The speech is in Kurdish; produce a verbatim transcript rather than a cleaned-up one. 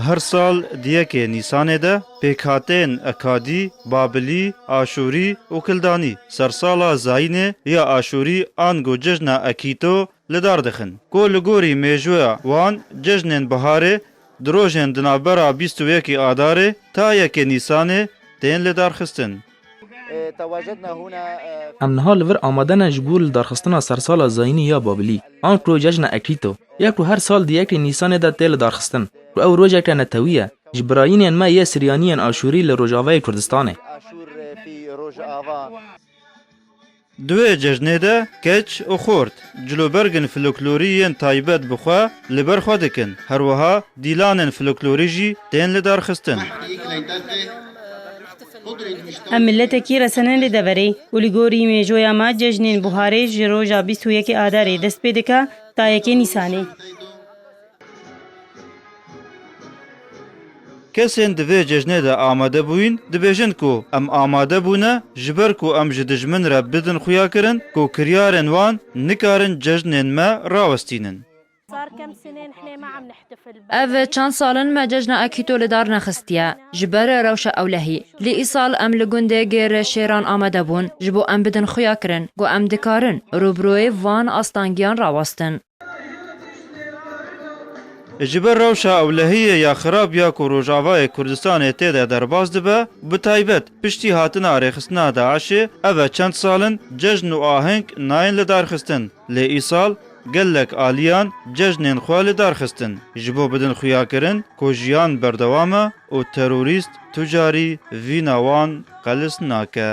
Her sal di yekê Nîsanê de pêkhateyên Ekadî, Babilî, Aşûrî û Kildanî sersala Zayînê ya Aşûrî ango cejna Ekîto li dar dixin, ku li gorî mêjoya wan cejnên biharê di rojên di navbera bîst û yekê Adarê ta yekê Nîsanê tên lidarxistin. Em niha li vir amade ne ji bo lidarxistina sersala Zayînî ya Babilî, ango cejna Ekîto, ya ku her sal di yekê Nîsanê de tê lidarxistin, ku ew rojeke netewî ye ji birayînên me yê Siryaniyên Aşûrî li Rojavayê Kurdistanê. Di wê cejnê de keç û xort cilûbergên folklorî yên taybet bi xwe li ber xwe dikin. Her wiha dîlanên folklorî jî tên lidarxistin. Em miletekî resenên li deverê û li gorî mêjoya me cejnên buharê ji roja bîst û yekê Adarê dest pê dike ta yekê Nîsanê. Kesên di vê cejnê de amade bûyîn, dibêjin ku em amade bûne, ji ber ku em ji dijmin re bidin xuyakirin ku kiryarên wan nikarin cejnên me rawestînin. Ev çend sal in me cejna Akîto li dar nexistiye, ji ber rewşa ewlehî. Lê îsal em li gundê Gêr Şêran amade bûn, ji bo em bidin xuyakirin ku em dikarin rûbirûyê van astangiyan rawestin. Ji ber rewşa ewlehiyê ya xirab ya ku Rojavayê Kurdistanê tê de derbas dibe, bi taybet piştî hatina rêxistina DAIŞê, ev e çend sal in cejn û aheng nayên lidarxistin. Lê îsal gelek aliyan cejnên xwe lidarxistin, ji bo bidin xuyakirin ku jiyan berdewam e û terorîst tu carî vîna wan qelis nake.